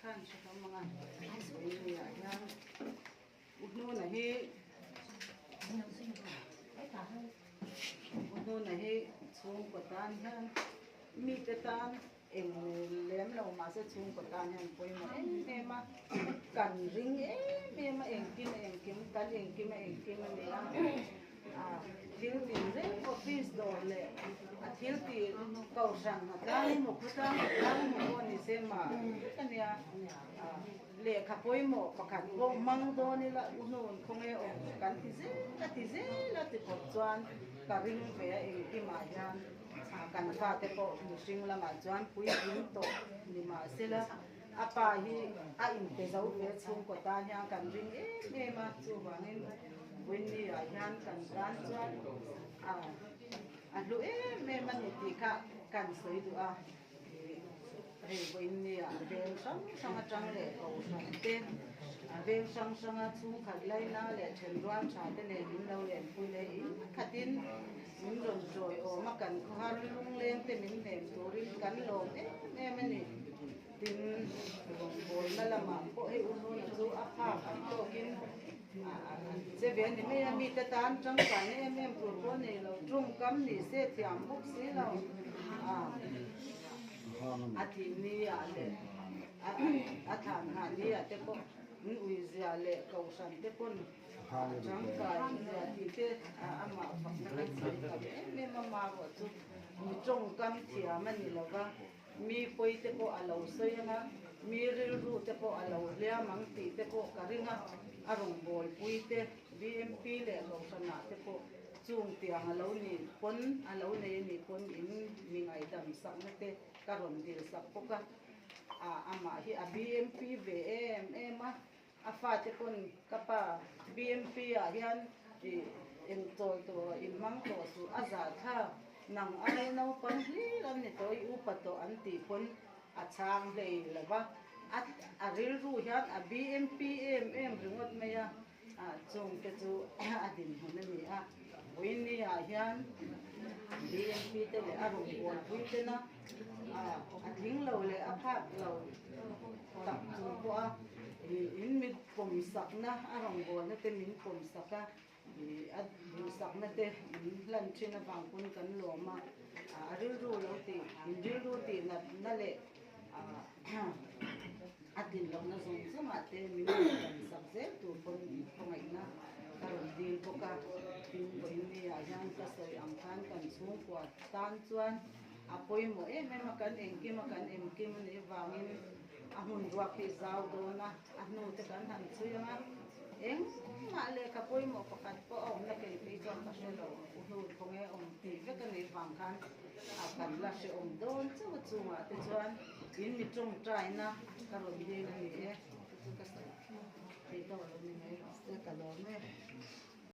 khan hre hlawm ang a, vawiin hian U Hnuna hi U Hnuna hi chhungkaw tan hian mite tan eng lem lo mahse chhungkaw tan hian pawimawh em em a, kan ring em em a engkim engkim kan engkim a engkim a ni a. Thil tin reng office dawr leh a thil tih kohhran a tlang emaw khawtlang a tlang emaw pawh ni se mah vek a nia. Lehkha pawimawh pakhat pawh hmang dawn ila u hnun khawnge awm kan ti zel a ti zel a ti khawp chuan ka ring ve a engkimah hian kan fate pawh mihring lamah chuan puitling tawh ni mahsela a pa hi a inte zo ve chhungkaw tan hian kan ring em em a chuvangin Winnie ah hian kan tan chuan a hlu em em a ni tih kha kan sawi duh a, hei Winnie ah veng hrang hrang atang leh kohhran te veng hrang hranga chhungkhat laina leh thenrual tha te nen min lo lenpui leh in khatin min rawn tawiawm a kan khawhar lungleng te min hnem turin kan lawm em em a ni. Tin, rawngbawlna lamah pawh hei u Hnuna chu a phak ang tawkin Che ve ni mai a, mite tan tangkaina em em tur pawh nei lo, tawngkam ni se thiam bawk si lo a thih ni ah leh a thlan hah ni ah te pawh min ui zia leh kohhran te pawn tangkai zia tih te amah fakna kan sawi tam em em a, marawh chu mi tawngkam thiam a ni lo va. Mi pawi te pawh a lo sawi ang a, mi rilru te pawh a lo hliam ang tih te pawh ka ring a, a rawngbawlpui te, BMP leh Lohranah te pawh chung tiang a lo nih pawn, a lo nei a nih pawn in mi ngaihdam sakna te ka rawn dil sak bawk a, ah amah hi a BMP ve em em a, a fate pawn ka pa BMP ah hian ih engchawl tawh inhmang tawh suh a zahthlak nang ai naupang hlir an ni tawh i upa tawh an tih pawn a chhang hlei lo va a a rilru hian a BMP em em ringawt mai a ah chung te chu a dinhmun a ni a vawiin ah hian BMP te leh a rawngbawlpui tena ah a tling lo leh a phak lo tak chung pawh a in mit pawmsakna a rawngbawlna te min pawmsak a ih a duhsakna te min hlan thin avang pawn kan lawm a a rilru lo tih in rilru tih natna leh ah a din lohna zawng zawngah te min rawn dansak zel tur pawn khawngaihna ka rawn dil bawk a tin vawiin ah hian ka sawi ang khan kan chhungkua tan chuan a pawimawh em em a kan engkim a kan engkim a nih avangin a hmun ruak hi zau dawn a a hnu te kan han chhui ang a engmah lehkha pawimawh pakhat pawh a awmna kei phei chuan ka hre lo u hnu khawnge awm tih vek a nih vang khan a kan la hrehawm dawn chauh a chungah te chuan in mi tawngtaina ka rawn dil a ni e chu chu ka sawi theih tawh lo ni mai rawh se ka lawm e.